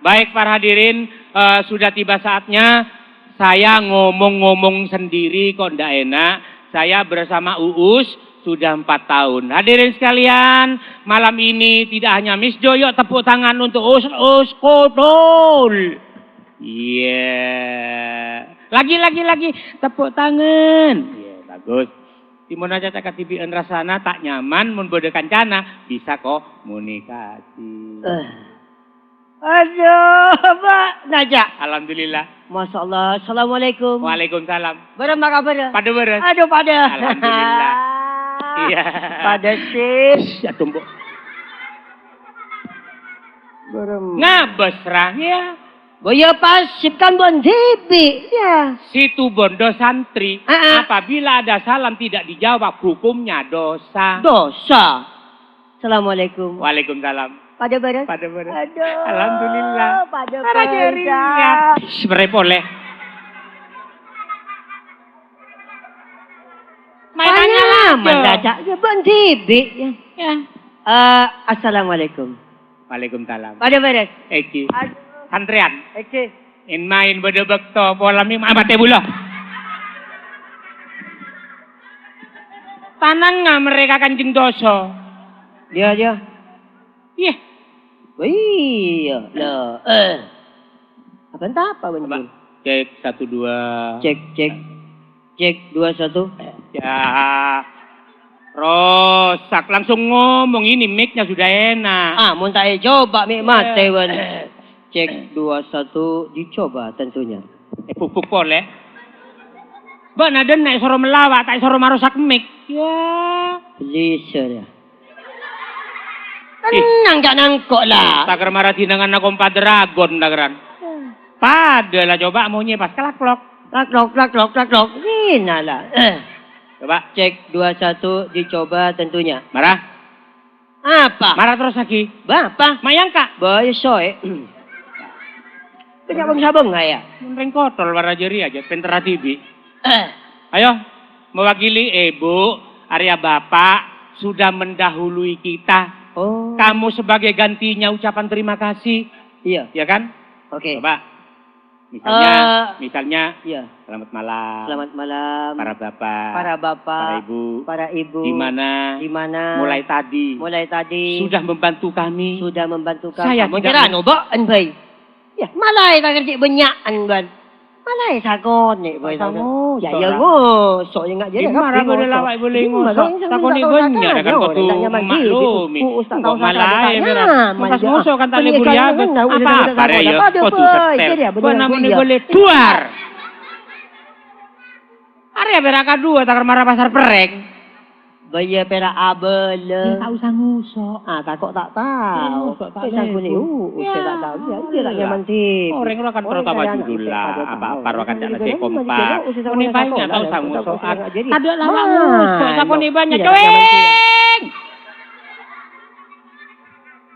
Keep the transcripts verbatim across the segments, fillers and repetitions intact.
Baik, para hadirin, eh, sudah tiba saatnya saya ngomong-ngomong sendiri, kok ndak enak. Saya bersama Uus sudah empat tahun. Hadirin sekalian, malam ini tidak hanya Miss Joyo, tepuk tangan untuk Uus, Uus Kotul. Iya. Lagi, lagi, lagi. Tepuk tangan. Iya, bagus. Timun aja tak kadibi'an rasana tak nyaman, mun bâdâ kancana bisa komunikasi. Eh. Aduh, Pak, najak. Alhamdulillah. Masya Allah. Assalamualaikum. Waalaikumsalam. Bârâmma kabhârrâ? Padâ bârâs. Aduh, padâ. Alhamdulillah. Iya. Padâ sih. Shh, aduh, Mbok. Bârâmma. Ngabâs, Rah, ya. Boya pasif kan bân dhibi', ya. Situ bondo santri, Heeh. apabila ada salam tidak dijawab, hukumnya dosa. Dosa. Assalamualaikum. Waalaikumsalam. Padâ bârâs? Padâ bârâs. Aduh, Alhamdulillah. Padâ Para bârâs. Jaringan. Shh, bârâs polè. Mainannya Panyaman lanjut. Dada, ya, bân dhibi', ya. Ya. Eh, assalamualaikum. Waalaikumsalam. Padâ bârâs? Èngghi. Aduh. Santrèyan. Èngghi. Èn maèn bâdâ bâkto pola mi ma-, matè bulâ. Tanangnga mereka Kanjeng Doso. Iya, iya. Iyâ. Oh, iya. Lah, eh. Apa entah apa, Bang Coba Jul? Cek, satu, dua. Cek, cek. Cek, dua, satu. Ya, rosak. Langsung ngomong, ini mic-nya sudah enak. Ah, mon ta' ècoba, mic Iya. matè, Wan. Cek, dua, satu, dicoba tentunya. Eh, pupuk polè. Bâ'na dâ' nè' soro melawa, ta' soro marosak mic. Ya. Bisa, ya. Ih. Tenang, jhâ' nangko', la. Takèr mara dinanganna kompa dragon, takèran. Padâ la coba monyè pas kelaklok. Laklok, laklok, laklok. Ina la. Eh. Coba. Cek, dua, satu, dicoba tentunya. Mara? Apa? Mara terros lagi. Bapa? Mayang, Kak. Boy, soe. Kenya' bangsa bengah, ya? Mun rèng kotol wara jârèya jhâ' pènter adibi'. Eh. Ayo, mewakili ibu, arèya bapak sudah mendahului kita. Oh. Kamu sebagai gantinya ucapan terima kasih. Iya. Ya kan? Oke. Coba. Misalnya, Eh, misalnya, iya. Selamat malam. Selamat malam. Para bapak. Para bapak. Para ibu. Para ibu. Di mana? Di mana? Mulai tadi. Mulai tadi. Sudah membantu kami. Sudah membantu kami. Saya Ampon tidak kèra men- no, Mbok, en, Bay. Ya, malaè ta' ngartè bânnya'an, Ban. Malaè sakonè', Bay. Sama, Ya, ya, saudara. Ngoso', ya, nggak jadi, Gimana nggak boleh ngoso'. Lawak, boleh Gimana ngoso'? Ngoso', Takonè' nggak bânnya', tahu kan, kan, kudu nggak ngerti. Maklumi. Nggak maklumi. Kok malaè, Nggak mèra? Nyaman, Pas ya. Ngoso' kan ta' Bânnya' lebur kan yabâs. Nggak boleh Apa, nggak apa, boleh ya? Nggak boleh. Kudu Bay, setel. Jadi, ya, Kok bener, namanya ya. Boleh duar? Arèya pèra' kadhuwâ, takèr mara pasar perrèng. Bâyâ pèra' abâlâ. Ya, ta' usah ngoso'. Ah, tako' ta' tao. Ngoso' ta' Eh, sanggup lebu. Nih, uh, usah ta' tao. Ya, iya, ta' nyaman sih. Orèng rowa kan terutama judul lah, apa-apa rowa kan ta' ngasè kompak. Muni paèng ta' usah ngoso'. Ada lah, lah, ngoso'. Takonè bânnya', cuing!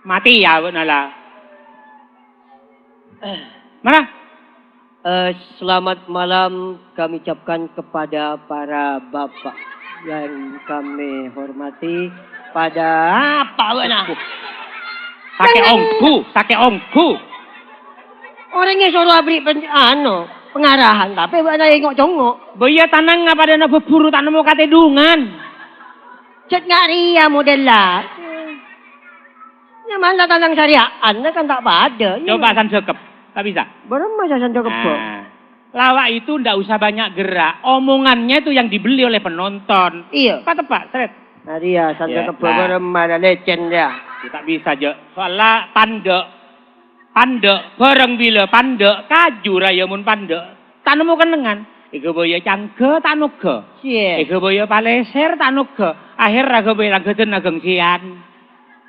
Matè ya, bânnya' lah. Mana? Eh, selamat malam kami ucapkan kepada para bapak yang kami hormati. Pada apa, bânnya'? Sakè' ongghu, sakè' ongghu. Orèngnga soro aberri' pen-, ano, pengarahan, tapè bânnya' ngok-congok. Bâ iyâ tanangnga padâna bhâbhuru ta' nemmo katèdungan. Cè' nga' rèya modella. Nyamana tanang sarèya'anna kan ta' padâ, iyâ. Coba sandhâkep. Ta' bisa? Bârâmma sè sandhâkep, Bo? Nah, lawak itu ndak usah banyak gerak. Omongannya itu yang dibeli oleh penonton. Iya. Pateppa', sret. Nah, iya, sandhâkep, Bo, bârâmma, lecen, ya. Ya, ta' bisa, Jâ'. Soalla pandâ'. Pandâ', bârâng bilâ pandâ', kaju raya mon pandâ'. Ta' nemmo kennengngan. Èghâbâyâ cangghâ, ta' nogghâ. Siye. Èghâbâyâ palèsèr, ta' nogghâ. Akhèr aghâbâyâ langgâdhân aghângsiyan.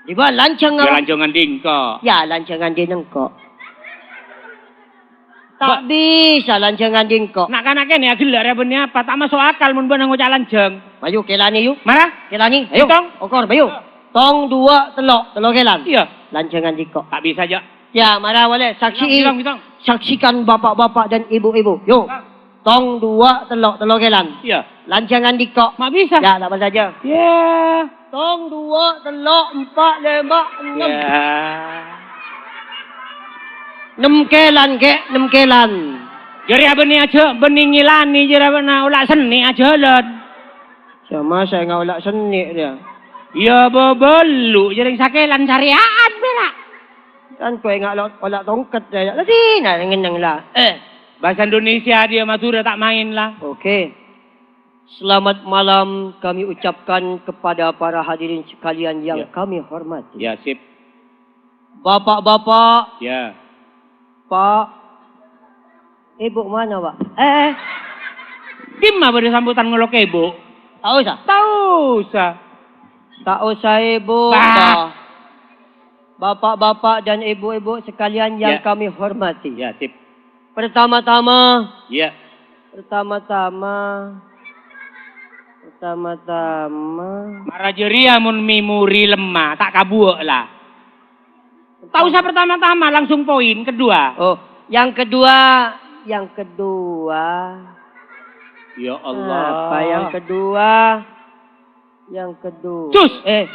Diba lanjhâng apa? Ya, lanjhângan dingko'. Ya, lanjhângan dinengko'. Ta' bisa lanjhângan dingko'. Na'-kana' kènè' aghellâ' rèya bânnè apa? Ta' maso' akal mon bâ'na ngoca' lanjhâng. Mayu, kèlanè, yu. Mara? Kèlanè, ayo. Hitung. Okor, mayu. Tong, duwâ', tello', tello' kèlan. Iya. Lanjhângan dingko'. Ta' bisa, Jâ'. Ya, mara, boleh. Saksi, hitung, hitung, hitung. Saksikan bapak-bapak dan ibu-ibu. Yo. Bang. Tong, duwâ', tello', tello' kèlan. Iya. Lanjhângan dingko'. Ma' bisa. Ya, ta' bisa, Jâ'. Ya. Tong, duwâ', tello', empa', lèma', ennem. Ya. Nemkelan, Kè', nemkelan. Jârèya bânnè ajâ, bânnè ngèlanè jârèya bâ'na ola' sennè' ajhâlân. Sama saya nggak ola' sennè' dia. Iyâ, bâbâlu, jârèng sakèlan sarèya'an, bella. Kan kowe nggak lo-, ola' tongket dia. Lah, dina ngenneng lah. Eh. Bahasa Indonesia dia Madura tak main lah. Oke. Selamat malam kami ucapkan kepada para hadirin sekalian yang Ya. kami hormati. Ya, sip. Bapak-bapak. Ya. Pak. Ibu mana, Pak? Eh, eh. Dimma bâdâ sambutan ngolok ibu? Tak usah. Tak usah. Tak usah, Ibu. Bah. Bah. Bapak-bapak dan ibu-ibu sekalian yang Ya. kami hormati. Ya, sip. Pertama-tama, Ya. pertama-tama, pertama-tama. Mara jârèya mon memori lemma, ta' kabuwâ' la. Tak usah pertama-tama, langsung poin kedua. Oh, yang kedua, yang kedua. Ya Allah. Apa yang kedua? Yang kedua. Cus! Eh.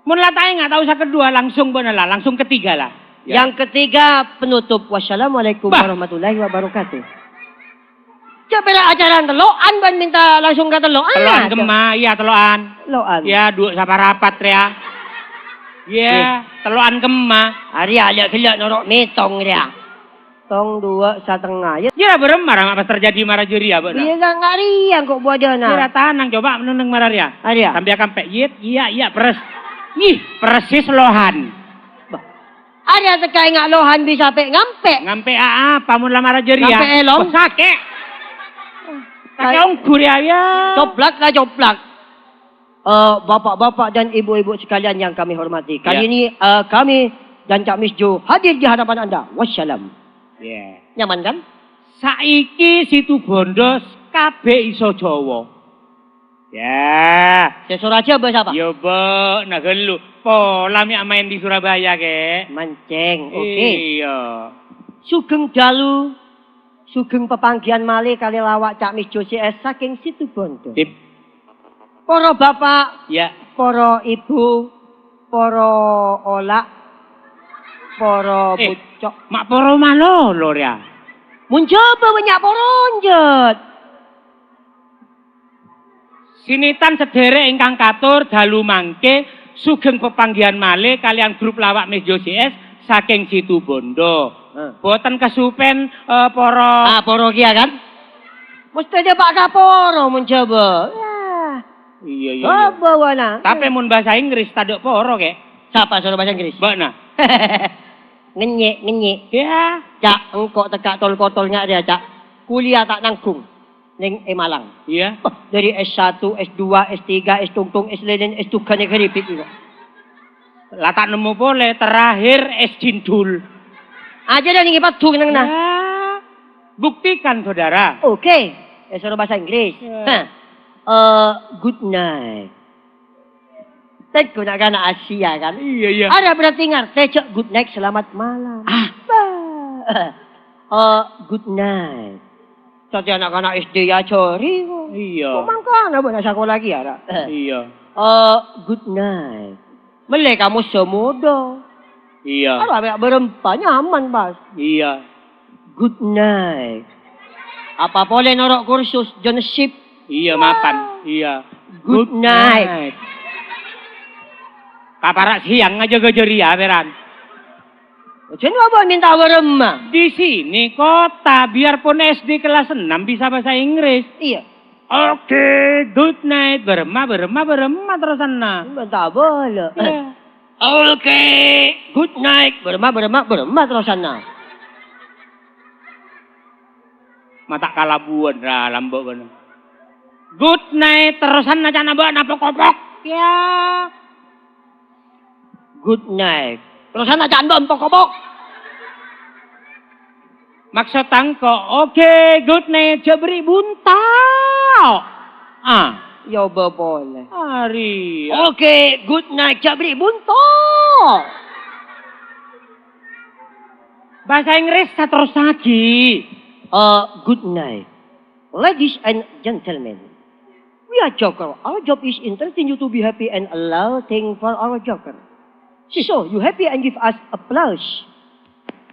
Mon la ta' enga', ta' usah kedua, langsung bâ'na la, langsung ketiga la. Ya. Yang ketiga, penutup. Wassalamualaikum Bah. warahmatullahi wabarakatuh. Coba la acara tello'an bân minta langsung ka tello'an. Tello'an kemma, iya, tello'an. Tello'an. Iya, dhu saparapat, ya. Iya, Iya. tello'an kemma. Arèya, ghellâ' noro' mètong, rèya. Tong dua setengah. Ya. Iyâ, bârâmma ra ma' pas terjadi mara jârèya, bâ'na? Iyâ, kan, nggak rèya kok buwâjâna. Iyâ, ra tanang, coba nengneng mara rèya. Arèya. Sampè' kampè', yit, iyâ, iyâ, peres. Ih, persis lohan. Bah. Arèya tekka enga' lohan bisa pè' ngampè'. Ngampè' a-, apa mon la mara jârèya? Ngampè' elong. Wah, sakè'. Sakè' Ay- onggu rèya, ya. Coplak la, coplak. Eh, bapak-bapak dan ibu-ibu sekalian yang kami hormati, kali Ya. ini, eh, kami dan Cak Misjo hadir di hadapan Anda. Wassalam. Ya. Nyaman, kan? Saiki Situbondo kabèh iso Jawa. Ya. Sè so raja bhâsa apa? Ya, bâ'na ghâllu. Pola mè' maèn di Surabaya, Kè'. Mancèng, oke. Iyâ. Sugeng dalu, sugeng pepanggian malè kalè lawa' Cak Misjo C S saking Situbondo. Sip. Para bapak, Ya. para ibu, para ola', para Eh, bucco'. Ma' para malolo rèya? Mon Jhâbâ bânnya' para onjhât. Sinètan sadhârâ ingkang kator dalu mangkè, sugeng pepanggian malè kalèyan grup lawa' Misjo C S saking Situbondo. Hah. Bhunten kesupen, eh, para Ah, para kèya kan? Mestè jhâ' pa' ka para mon Jhâbâ. Yah. Iyâ, iyâ, iyâ. Jhâbâ bâ'na. Tapè mon bhâsa Inggris tadâ' para, Kè'. Sapa soro bhâsa Inggris? Bâ'na. Ngennyè', ngennyè'. Yâ. Cak, engko' tekka' tol-kotol nga' rèya, Cak. Kuliah ta' nanggung. Neng è Malang. Iyâ. Bâh, dâri S satu, S dua, S tiga, S tungtung, S lilin, S tugan è Garibik, iyâ. La ta' nemmo polè, terakhir S Jindul. Ajâ dâ' nèng è Padung neng na. Yâ. Buktikan, Saudara. Oke. Eh, soro bhâsa Inggris. Yâ. Hah. Eh, good night. Tènggu na'-kana' Asia, kan? Iyâ, iyâ. Arèya berarti ngartè jhâ' good night, selamat malam. Ah. Bâh. Eh, good night. Satèya na'-kana' S D èajhâri, kok. Iyâ. Kok mangkana bâ'na sakola kèya, ra? Iyâ. Eh, good night. Mellè kamus sè modâ. Iyâ. Arèya bârâmpa nyaman, pas. Iyâ. Good night. Apa polè noro' kursus, jhân sip. Iyâ, mapan. Iyâ. Good night. Kapara' sèyang ajâgâ jârèya, pèran. Jhân apa minta bârâmma? Di sini kota, biarpun S D kelas enam bisa bahasa Inggris. Iyâ. Oke, good night. Bârâmma, bârâmma, bârâmma terrosanna. Bâ' ta' bâlâ. Iyâ. Oke, good night. Bârâmma, bârâmma, bârâmma terrosanna. Ma' ta' kalabuwân, ra, lambâ' bâ'na. Good night, terrosanna ca'na bâ'na pok-kopok. Yâ. Good night. Terrosanna ca'na bâ'na pok-kopok. Maksod tangko, oke, good night, jhâ' bâri' bunta. Ah. Yâ, obâ polè. Arèya. Oke, good night, jhâ' bâri' bunta. Bhâsa Inggris saterrossaghi. Eh, good night. Ladies and gentlemen, we are Joker. Our job is entertain you to be happy and allow thing for our Joker. So, you happy and give us applause.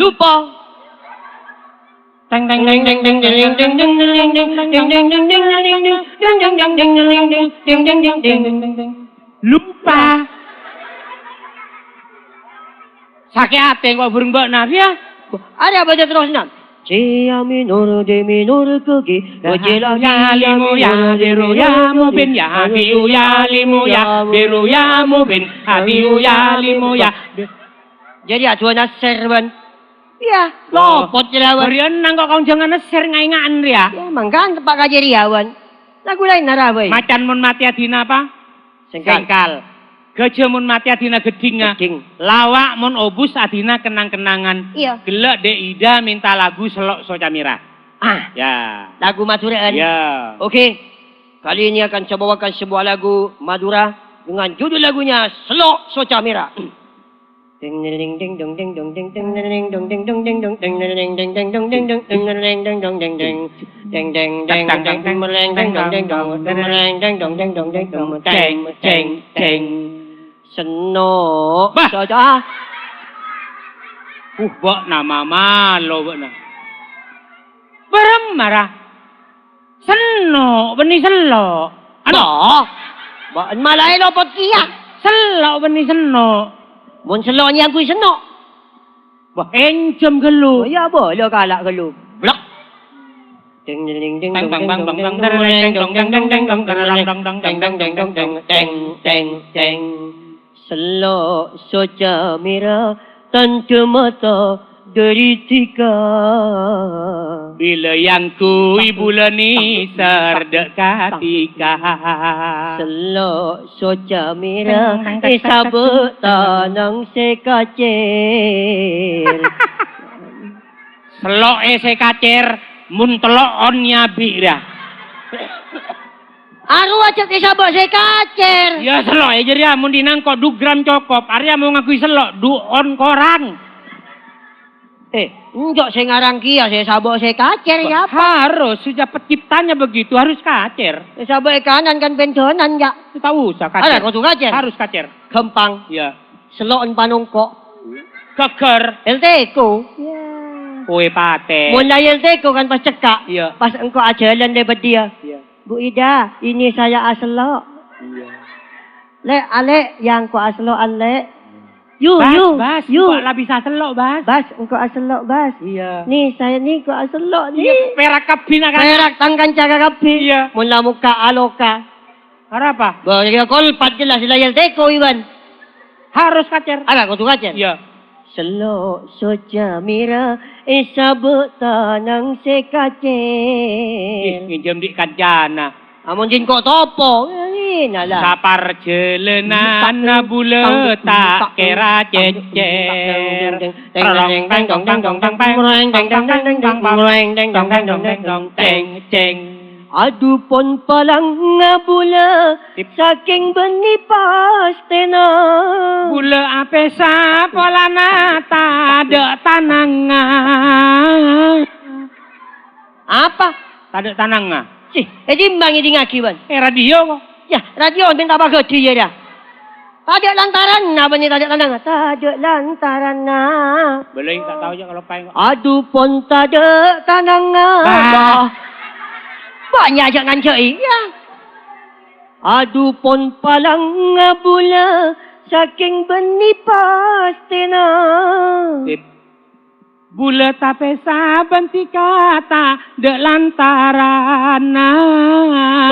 Lupa. Lupa. Sakè' atè engko' bhurung bâ'na, yâ. Arè abâca terros, Nan. C ya minor, D minor, ke G. Wa jela ya limu ya biru ya mubin ya habiyu ya limu ya biru ya mubin habiyu ya limu ya. Jadi aduh nasser, Wan. Iya, lopot jelawan. Barian nang kok kong jangan nasser ngaingaan, ya. Ya, mangkan tepak kajeriawan. Lagu lain narabai. Macan mon mati adina apa? Sengkal. Sengkal. Gajah mon mati adina gedhingnga. Gedhing. Lawak mon obus adina kenang-kenangan. Iya. Gellâ' Dek Ida minta lagu Selok Socamera. Ah. Ya. Lagu Maduraan. Ya. Oke. Kali ini akan saya bawakan sebuah lagu Madura dengan judul lagunya Selok Socamera. Deng, deng, deng. Senno. Bah. Soca. Uh, bâ'na mamalo bâ'na. Bârâmma ra? Senno', bânnè sello'. Anu. Bah. Bâ'en malaè lopot kèya. Sello' bânnè senno'. Mon sello' nyangguy senno'. Wah, enjam ghâllu. Oh, iyâ, bâlâ kala' ghâllu. Blok. Ding, ding, ding, ding, Teng, dong, teng, ding, teng, dong, teng, ding, teng, dong, teng, ding, teng, dong, teng, deng, deng, deng, deng, deng, deng, deng, deng, deng, deng. Sello' soca mèra tandhâ mata dhâri dhika. Bilâ èyangghuy bulâ nèser dhâ' ka dhika. Sello' soca mèra èsabâ' tanang sè kacèr. Sello'è sè kacèr, mon tello'on nyabira. Arowa jhâ' èsabâ' sè kacèr. Iyâ, sello'è jârèya, mon dinang ko' du gram cokop, arèya mon ngangghuy sello', du on korang. Eh, enjâ' sè ngarang kèya sè èsabâ' sè kacèr, ya, apa? Harus, sudah penciptanya begitu, harus kacèr. Èsabâ' è kanan kan pendonan, ya. Tak usah kacèr. Ada, kodhu kacèr. Harus kacèr. Ghâmpang. Iyâ. Sello'en panongko'. Ghâggâr. L T K. Kowe patè. Mon la L T K kan pas cekka'. Iyâ. Pas engko' ajhâlân lèbât dia. Iyâ. "Bu Ida, ini saya asello'." Iyâ. "Lè', alè', ya engko' asello'an, Lè'." "Yu, Bas, yu, Bas, yu." Engko' la bisa sello', Bas. "Bas, engko' asello', Bas." Iyâ. "Nih, saya nih engko' asello', nih." Iyâ, pèrak kabbhi na'-kana'. Pèrak tang kanca kabbhi. Iyâ. Mon la mokka' aloka. Arapa? Bâ, ya, kolpat jelas, la L T K, Iwan. Harus kacèr. Ara, kodhu kacèr. Iyâ. Sello' soca mèra èsabâ' tanang sè kacèr. Ih, ngènjhâm dhi' kancana. Amon jin ko' topo, ngènala. Saparjhâlânan bulâ ta' kèra cècèr. Terong teng tong teng tong teng teng, reng teng teng teng teng teng, reng teng teng teng teng teng, teng, teng. Adu pon palang ngabula, Tip. Saking bânnè pastèna. Bulâ apèsa polana tadâ' tanangnga. Apa? Tadâ' tanangnga. Cih, è dimma ngèdingngaghi, bân? È radio, kok. Yâ, radio mènta paghâdhi, yâ, ra. Tadâ' lantaranna, bânnè tadâ' tanangnga. Tadâ' lantaranna. Bâlâi, ta' tao, jâ', kalopaè, kok. Adu pon tadâ' tanangnga. Bah. Bah. Bânnya' jâ' nganjâ'i, yâ. Adu pon palang ngabula, saking bânnè pastèna. Sip. Bulâ tapèsa bân dhika tadâ' lantaranna.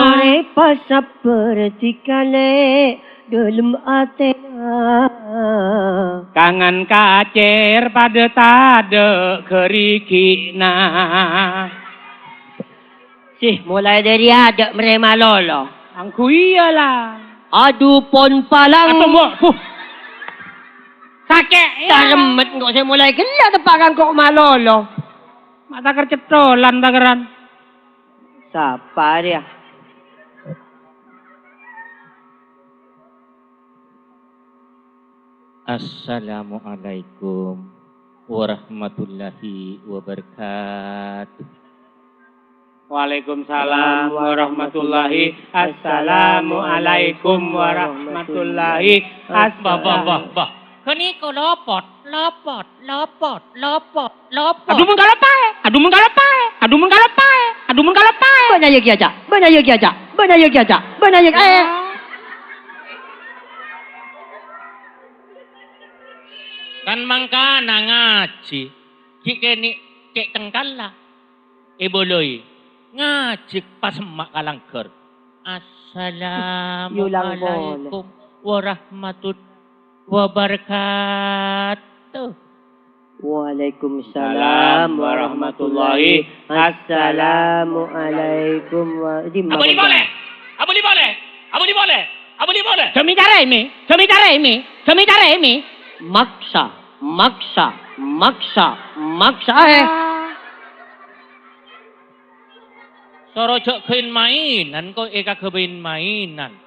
Torè pasabbhâr dhika, Lè', dâlem atèna. Kangan kacèr padâ tadâ' ghârighina. Sih, molaè dâri adâ' marè malolo. Angghuy iyâ, la. Adu pon palang. Adu, Mbok. Huh. Sakè', yâ. Taremmet engko' sè molaè ghellâ' teppa' ka engko' malolo. Ma' takèr cettolan takèran. Sapa rèya? Assalamualaikum warahmatullahi wabarakatuh. Waalaikumsalam warahmatullahi. Assalamualaikum warahmatullahi. Bah, bah, bah, bah. Ghâniko lopot, lopot, lopot, lopot, lopot. Adu mengkalopaè, adu mengkalopaè, adu mengkalopaè, adu mengkalopaè. Bânnya' yâ kèya, Cak. Bânnya' yâ kèya, Cak. Bânnya' yâ kèya, Cak. Bânnya' yâ, eh. Kan mangkana ngajhi, ghi' kènè' cè' cengkalla èbâlâi, ngajhi pasemma' ka langghâr. Assalamualaikum warahmatullahi wabarakatuh. Waalaikumsalam warahmatullahi. Assalamualaikum wa-, di Abuli mana? Boleh! Abuli boleh! Abuli boleh! Abuli boleh! Jami carè, Mi. Jami carè, Mi. Jami carè, Mi. Maksa, maksa, maksa, maksa. Ah, eh. Soro jhâ' ghâin-maènan, ko' èkaghâbây maènan.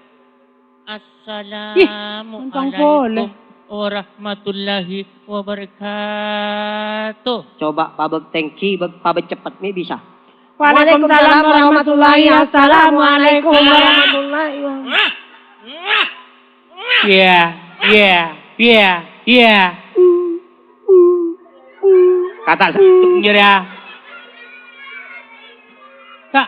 Ih, montong polè. Assalamualaikum warahmatullahi wabarakatuh. Coba pabâk tèngghi, bâk-, pabâk cepet, mè' bisa. Waalaikumsalam warahmatullahi. Assalamualaikum warahmatullahi. Iyâ, iyâ, iyâ, iyâ. Kata' satu, jârèya. Kak.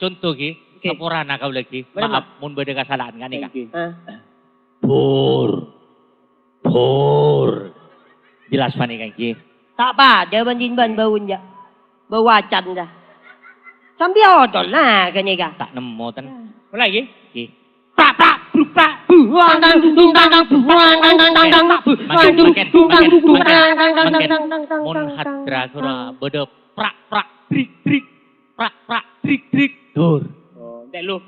conto, ghi. Ngghi. Saporana kaulâ, ghi. Manabi? Maaf, mon bâdâ kasala'an, ghânèka. Thank you. Ah. Bur. Bur. Jelas panèka, ghi. Ta' padâ bân dinbân bâuna, jâ'. Bâu acan, jâ. Sambi odol, nah, ghânèka. Ta' nemmo, ten. Polè, ghi. Ghi. Prak, prak, bruk, prak, buang, tang, dung, tang, tang, buang, tang, tang, tang, tang, buang, dung, dung, tang, dung, dung, tang, tang, tang, tang, tang, tang, tang, tang. Mon hadra ghârâ bâdâ prak, prak, drik, drik. Prak, prak, drik, drik. Dur. Oh, entek lu.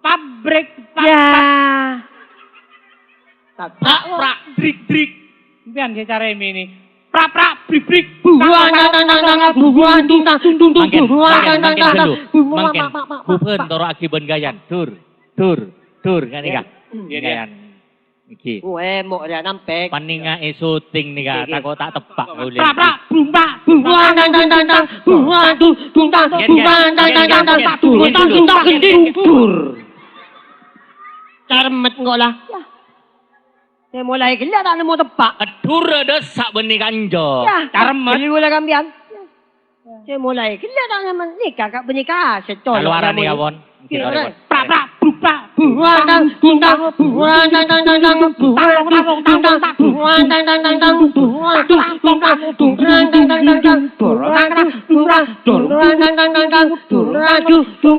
Pabrik, prak, prak. Ya. Prak, prak, drik, drik. Sampèyan sè carèmè nè. Prak, prak, brik, brik. Buang, tang, tang, tang, tang, buang, dung, tang, dung, dung, dung, mangkèn, buang, mangkèn, tang, tang, mangkèn, tang, tang, dulu. Buang, mangkèn. Mak, mak, mak, mak, ghubân mak, mak, toro' mak. Aghibân ghâjâna. Dur, dur, dur, ghânèka. Iyâ, iyâ. Ghânèka. Ngghi. Weh, mo' rèya nampèk. Panèka è syuting nèka, ngghi, ngghi. Tako' ta' teppa' kaulâ. Prak, prak, brum, prak, brum, prak, tang, tang, tang, tang, brum, dung, dung, tang, brum, tang, tang, tang, tang, brum, dung, dung, tang, gending, bur. Carèmèt engko' la. Yâ. Sè molaè ghellâ' ta' nemmo teppa'. Dur, dâssa' bânnè kanjâ. Yâ. Carèmèt. Bâli kaulâ sampèyan. Sè molaè ghellâ' ta' nemmo nèka, ka' bânnè ka, sè colok. Kalowarane, Mon. Yâ, Pon. Ngghi, Prak, prak, bruk, prak, buang, tang, dung, tang, buang, tang, tang, tang, tang, buang, dung, dung, tang, buang, tang, tang, tang, tang, buang, dung, dung, tang, dung, dung, tang, dung, dung, tang, dung, dung, tang, dung, dung, tang, dung, dung, tang, dung, dung, tang, dung, dung, tang, dung, dung, tang, dung, dung, tang,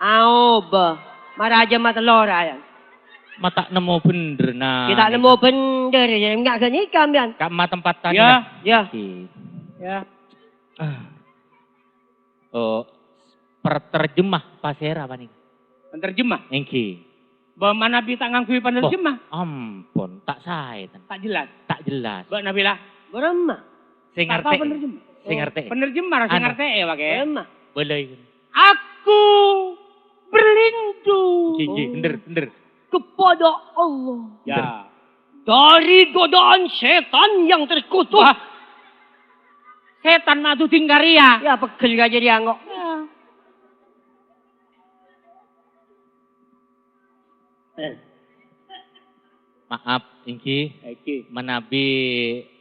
Aobâ. Mara jam tello ra, ya. Ma' ta' nemmo bhendher, nah. Kita nemmo bhendher, ya. Enggak ganèka, sampèyan. Ka'emma tempatan, ya. Ya. Oke. Ya. Ah. Oh, perterjemah pasèra panèka? Penterjemah? Èngghi. Bâ manabi ta' ngangghuy penerjemah? Boh, ampon, ta' saè, ten. Ta' jelas? Ta' jelas. Bâ Nabila? Bârâmma? Sè ngartè'è. Penerjemah? Sè ngartè'è. Penerjemah, sè ngartè'è, Pak, ya? Bârâmma? Bâlâi. Aku berlindung. Èngghi, èngghi, bhendher, bhendher. Kepada Allah. Ya. Bhendher. Dari godaan setan yang terkutuk. Wah. Setan ma' duding karya. Ya, pegel ka jârèya, kok. Ya. Eh. Maaf, èngghi. Èngghi. Manabi,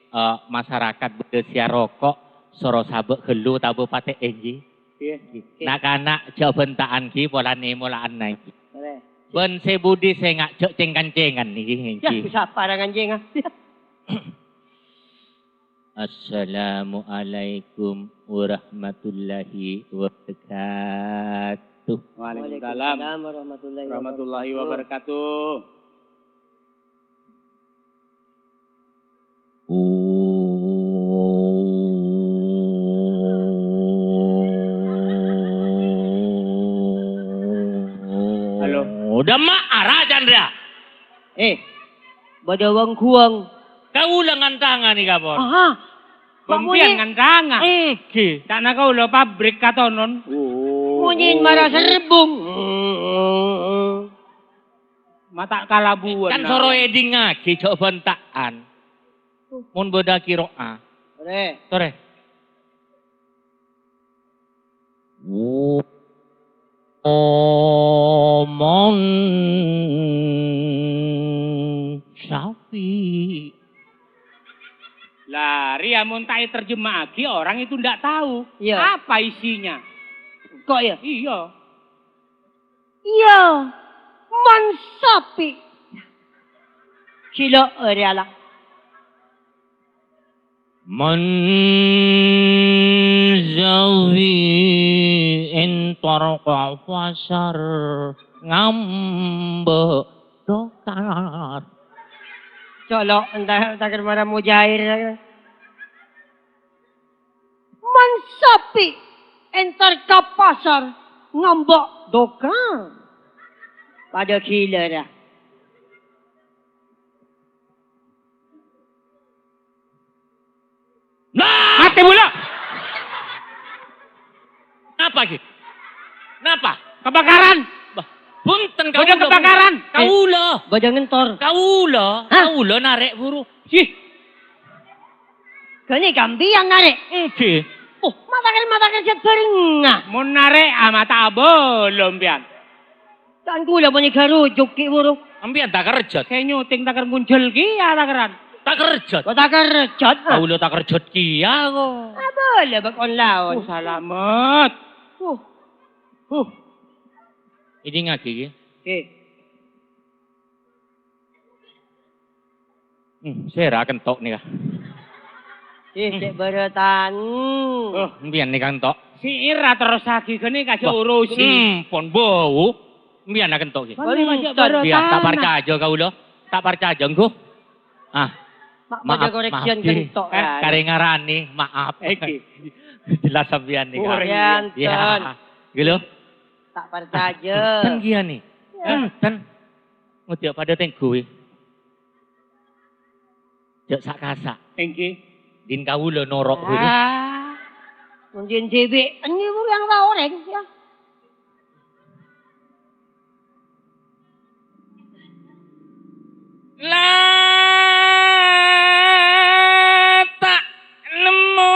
eh, masyarakat bâdâ sè aroko', soro sabâ' ghâllu tabâ patè, èngghi. Iya. Na'-kana' jhâ' bhânta'an, ghi, polana mola'anna, ghi. Boleh. Bân sè budi sènga' jhâ' cèng-kancèngan, ghi, ghi. Ya, bisa apa dengan cèng, ah? Assalamualaikum warahmatullahi wabarakatuh. Waalaikumsalam. Waalaikumsalam warahmatullahi wabarakatuh. Halo. Dâ' emma' arajân rèya. Eh, bâdâ wâng-ghuwâng. Kaulâ ngantangana, Kapon. Aha. Sampèyan ngantanga. Èngghi. Ca'na kaulâ pabrik katonon. Monyèn mara serbung. Ma' ta' kalabuwân. Kan soro èdingngaghi jhâ' bhânta'an. Mon bâdâ kiro'a. Torè. Torè. Omon sapi. Lah, rèya mon ta' èterjemahaghi, orang itu ndak tahu apa isinya. Kok ya? Iya. Iya, mon sapi. Sila, eh, rèya la. Mon sapi entar ka pasar ngambâ' dokar. Colo', entah, takar mara mujair. Mon sapi entar ka pasar ngambâ' dokar. Padâ ghilâ, ra. Nah! Matè bulâ. Napa, ghi? Napa? Kebakaran. Bah, bhunten, bâdâ kaulâ, kebakaran. Kaulâ. Eh, bâdâ ngentor. Kaulâ, hah? Kaulâ narèk buru. Sih. Ghânèka sampèyan narèk? Èngghi. Oh, ma' takar-, ma' takerjhât bhârengnga. Mon narèk, ah, ma' ta' abâlâ sampèyan. Kan kaulâ panèka rujuk, ghi' buru. Sampèyan takerjhât. Sè nyuting takar ngonjhâl kèya takaran. Takerjhât. Kok takerjhât, ah? Kaulâ takerjhât kèya, kok. Abâlâ bâkon laon. Oh, salamet. Huh. Huh. Èdingngaghi, ghi. Ghi. Hmm, sèra kento' nèka. Eh, hmm. Cè' bârâtan. Oh, sampèyan nèka kento'. Sèra terrossaghi ghânèka jhâ' urusi. Hmm, pon bâu. Sampèyan kento' ghi. Bânnè, ma' cè' bârâtan. Iyâ, ta' parcajâ kaulâ. Ta' parcajâ, èngghu. Ah. Ma', maaf, bâdâ koreksian maaf, ghi. Kento', eh, kan. Karè ngarani, maaf. Èngghi. Jelas sampèyan nèka. Iyâ, enten. Iyâ. Ghi, lho. Ta' parcajâ. Enten, ghi, anè. Enten. Ngodiyâ padâ tèngghu, wi. Jhâ' sa'-kasa'. Èngghi. Din kaulâ noro', ghi. Ah. Mon din dhibi', èngghi, buru yang ta' orèng, ya. La ta' nemmo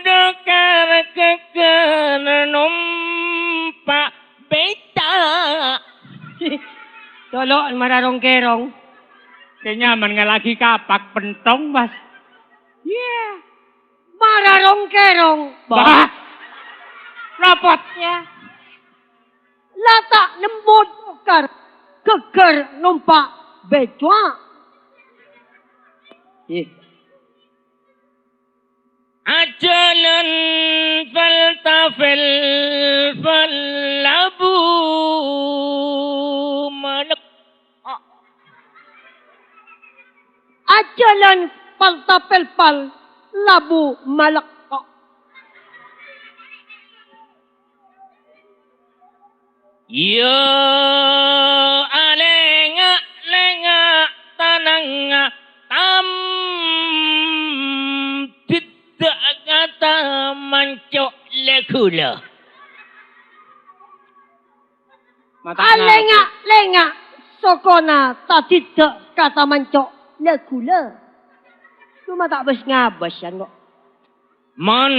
dokar kèkèr nom. Lo' mara rong-kèrong. Kè nyaman ngala'i kapak pentong, Mas. Iyâ. Mara rong-kèrong, Bos. Bah. Lopot. Iyâ. La ta' nemmo tokar, ghâggâr nompa' bècowa. Ih. Ajhâlân faltafil fallabu malek. Ajhâlân faltafil fallabu malek. Iyâ, alènga'-lènga' tanangnga, tam diddhâ' kata manco' la ghulâ. Mata kenal. Alènga'-lènga' sokona ta' diddhâ' kata manco' la ghulâ. Coma ta' bâs-ngabâs, yan, kok. Mon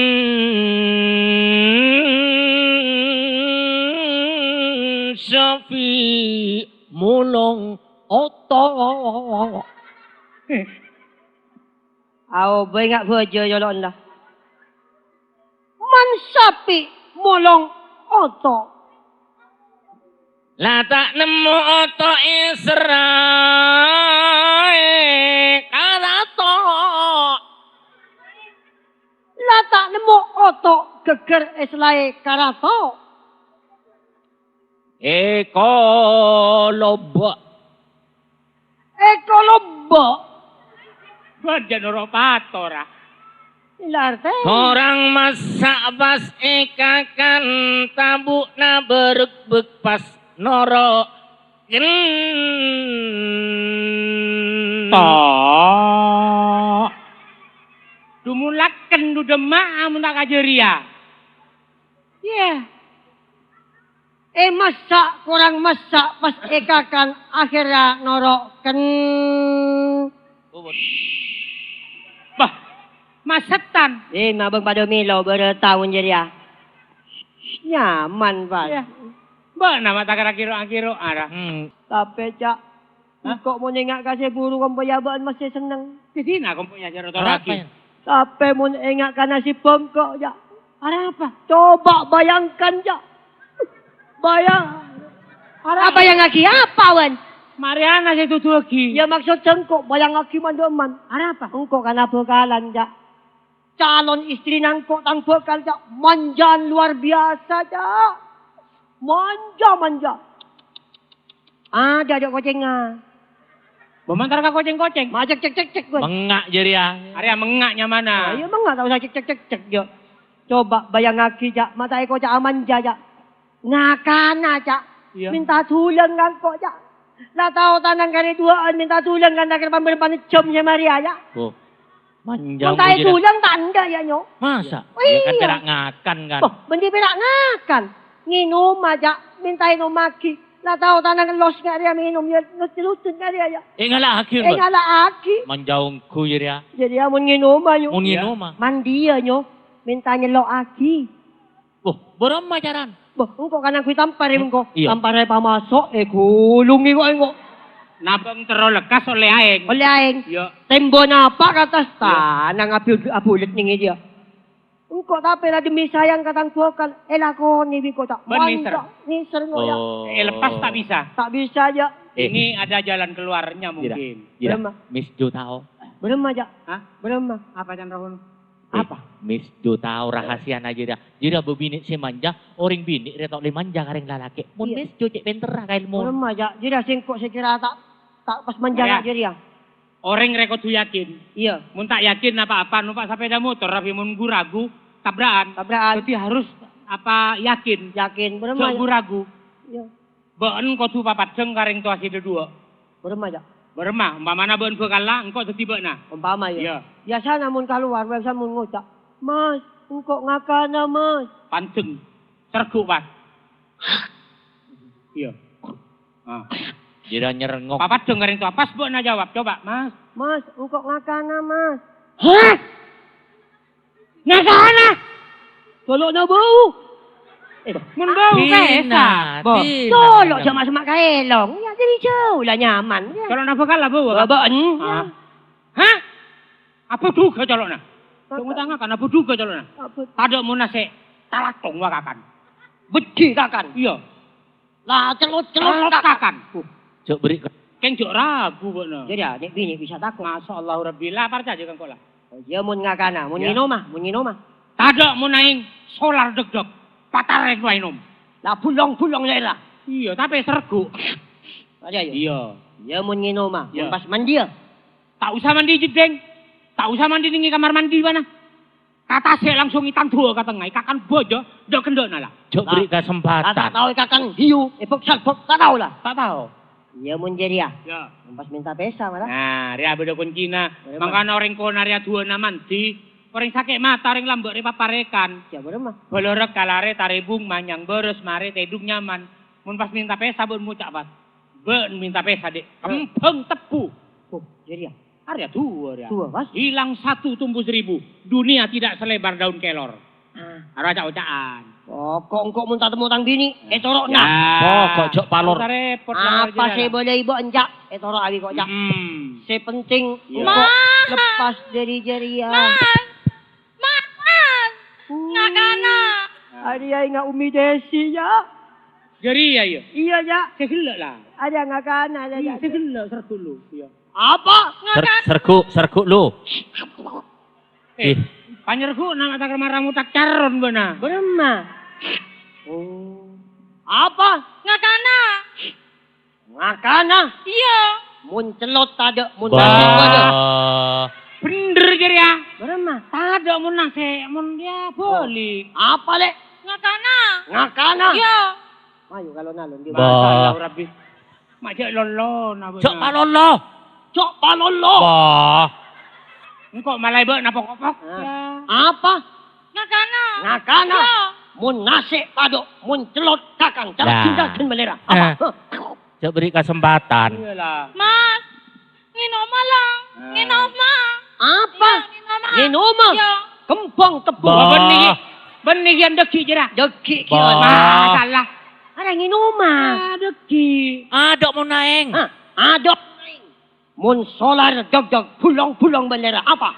sapi molong oto'. Ao, bâi nga' bâjâ yolo'na. Mon sapi molong oto'. La ta' nemmo oto' èsèraè ka rato'. La ta' nemmo oto' ghâggâr èsèraè ka rato'. Èkoloba'. Èkoloba'. Bân jhâ' noro' patora. Ila artè. Korang massa' pas èkakan, tabu'na bârâkbâk pas noro'en. Ta'. Dumulaken du dâmma'a mon ta' ka jârèya. Iyâ. È massa', korang massa', pas èkakan, akhèrra noro'en. Bâh, masettan. È, mabâng padâ mèlo bârâ taon jârèya. Nyaman, Pak. Iyâ. Bâ'na ma' ta' kèra-kèro-akèro, ara. Hmm. Tapè, Cak, Hah? Engko' mon enga' ka sè buru kompoyya bâ'na mastè senneng. Didina kompoyya jârèya torraghi. Arapa, ya? Tapè mon enga' ka nasib bâ' engko', Cak. Arapa? Coba bayangkan, Cak. Bayang-, Arapa? Abayangaghi apa, Wan? Marèana sè ètodhuwâghi. Ya, maksod engko' bayangaghi man-dhâman. Arapa? Engko' kana bhâkalan, Cak. Calon istrina engko' tang bhâkal, Cak, manjâna lowar biyasa, Cak. Manja, manja. Adâ', adâ' kocèngnga. Bâ' mantara ka kocèng-kocèng. Ma' cek, cek, cek, cek, ghun. Mengnga' jârèya. Arèya mengnga' nyamana. Ah, iyâ, mengnga' ta' osa cek, cek, cek, cek, jâ. Coba bayangaghi, Cak, ma' ta' èkoca'a manja, Cak. Ngakana, Cak. Iyâ. Mènta dhulâng ka engko', Cak. La tao tanang karè duwâ'ân mènta dhulâng kan ta' kèra pambârâmpan jhâm sè marèya, Cak. Oh. Manja. Mon ta' èdulâng, ta' endâ', yâ, Nyo. Masa? Oh, iyâ, kan iyâ. Pèra' ngakan, kan? Bâh, bânnè pèra' ngakan. Ngènoma, Cak. Mènta ènomaghi. La tao tanang los nga' rèya mènom, yâ, los-, lodhut nga' rèya, yâ. Èngala'aghi, Mbak? Èngala'aghi. Manja ongghu, yâ, rèya. Jârèya mon ngènoma, Nyo. Mon ngènoma? Mandiyâ, Nyo. Mènta nyello'aghi. Wah, bârâmma carana? Bâh, engko' kan ngangghuy tampar, engko'. Iyâ. Tamparra èpamaso', èghulungè kok, engko'. Nabâng terro lekkas ollè aèng. Ollè aèng. Iyâ. Tèmbâna apa' ka attas, iyâ, tanang abul-, abulât nèng è jâ. Engko' tapè la demi sayang ka tang bhâkal, èlakonè bi' engko', Cak. Bân nèser. Manja, nèser engko', Cak. Oh. Èlepas ta' bisa. Ta' bisa, Cak. Eh. Ini ada jalan keluarnya mungkin. Jârèya. Bârâmma? Miss Jo tao. Bârâmma, Cak? Hah? Bârâmma? Apa, Can Rahun? Eh, apa? Miss Jo tao rahasiana jârèya. Jârèya bâbinè' sè manja, orèng binè' rèya ta' ollè manja ka rèng lalakè'. Mon Miss Jo cè' pènterra ka èlmona. Bârâmma, Cak? Jârèya sèngko' sè kèra ta', ta' pas manja ka jârèya. Orèng rèya kodhu yakin. Iyâ. Mon ta' yakin apa-apa, nompa' sapèda motor, tapè mon gu-ragu, tabra'an. Tabra'an. Dhâddhi harus apa, yakin. Yakin, bârâmma, Cak? Jhâ' gu-ragu. Iyâ. Bâ'na kodhu papaddhâng ka rèng towa sè dhâduwâ'. Bârâmma, Cak? Bârâmma, ompamana bâ'na bhâkalla, engko' dhâddhi bâ'na. Ompama, yâ. Iyâ. Biyasana mon kalowar, biyasa mon ngoca', "Mas, engko' ngakana, Mas." Pandheng. Serguk, pas. Iyâ. Ah. Jârèya nyerengok. Papaddhâng ka rèng towa, pas bâ'na jâwâb, coba, "Mas." "Mas, engko' ngakana, Mas." "Hah? Ngakana?" Colo'na bâu. Eh, mon bâu Dina, pèsa. Bo, Dina, colo' Dina. Jhâ' ma'-semma' kaèlong. Iyâ, dhâri jhâu la nyaman, yâ. Colo' napa kala bâu, Pak? Bâbâ'en. Ah. Hah? Apa dhuga colo'na? Apa? Sè ngotangakan apa dhuga colo'na? Apa? Tadâ' mon nasè' talatong wa kakan. Beddhi kakan. Iyâ. La, celot-celot kakan. Celot kakan. Uh. Jhâ' berri' ka- Kèng jhâ' ragu bâ'na. Jârèya, nè' binè bisa tako'. Masya Allah Rabbi, la parcajâ ka engko' la. Oh, iyâ, mon ngakana, mon Iyâ. ngènoma, mon ngènoma. Tadâ' mon aèng solar degdeg, patarèk wa ènom. La bulong-bulong la èra. Iyâ, tapè sergu. Aja, iyâ. Iyâ. Iyâ, mon ngènoma, mon Iyâ. pas mandiya. Ta' osa mandi jeddhing. Ta' osa mandi nèng è kamar mandi bâ'na. Ka tasè' langsung ètanduwâ ka tengnga, èkakan bâjâ, dâ'-kendâ'na la. Jhâ' berri' kasempatan. Ta' tao èkakan hiyu, èbhek-salbhek, ta' tao la. Ta' tao. Iyâ, mon jârèya. Iyâ. Mon pas mènta pèsa, malah. Nah, rèya bâdâ koncina. Bârâmma? Mangkana orèng konarèya duwâna mandi. Orèng sakè' mata, orèng lambâ' rè paparèkan. Iyâ, bârâmma? Bâlârâ kalarè tarèbung manyang bârâs marè tèdung nyaman. Mon pas mènta pèsa, bâ'na ngoca', Pat. Bâ'na mènta pèsa, Dek. Iyâ. Kembhâng tebbhu. Oh, jârèya. Arèya duwâ, rèya. Duwâ, Mas. Hilang satu tumbuh seribu. Dunia tidak selebar daun kelor. Ah. Aro ca'-oca'an. Pokok engko' mon tatemmo tang binè, ètoro'na. Ya. Pokok jhâ' palor. Tarèpot, Apa jârèya, sè la. bâlâi bâ'en, Ca'? Ètoro'aghi ko', Ca'. Mm-mm. Sè penting Iya. engko' Mas. lepas dhâri jârèya. Mas. Mas, Mas. Uh. Ngakana. Arèya ènga' Ummi Desi, Ca'. Jârèya, ya? Iyâ, Ca'. Sè ghellâ', la. Arèya ngakana, la, Iyâ, Ca'. sè ghellâ', sergu lu. Iyâ. Apa? Ser-, Ngakana. sergu, sergu lu. Eh, Ih. Panyergu nama takar maramu tak caron bâ'na. Bârâmma? Oh. Apa? Ngakana. Ngakana? Iyâ. Mon celot tadâ', mon Bah. nasè' tadâ'. Bhender jârèya. Bârâmma? Tadâ' mon nasè', mon ya Oh. bâli'. Apa, Lè'? Ngakana. Ngakana? Iyâ. Ayo, kalau nalon, dia Bah. Masya Allah, Rabbi. Ma' jhâ' lolona, Jhâ' bâ'na. palolo. Jhâ' palolo. Bah. Engko' malaè bâ'na pok-pok. Ah. Ya. Apa? Ngakana. Ngakana. Iyâ. Mon nasè' tadâ', mon celot kakan. Cara Nah. cinta dan melera. Apa? Eh. Hah? Jhâ' beri kesempatan. Iyâ la. Mas, ngènoma la. Ah. Ngènoma. Apa? Iyâ, ngènoma. Ngènoma? Iyâ. Kembhâng tebbhu. Bah. Bâ'na nèka, bâ'na nèka dhâggi' jârèya. Dhâggi' Bah. Masalah. Arèya ngènoma. Ah, dhâggi'. Adâ' mon aèng. Hah? Adâ' mon aèng. Mon solar jhâgjhâg, bulong-bulong bâ'na lèra. Apa?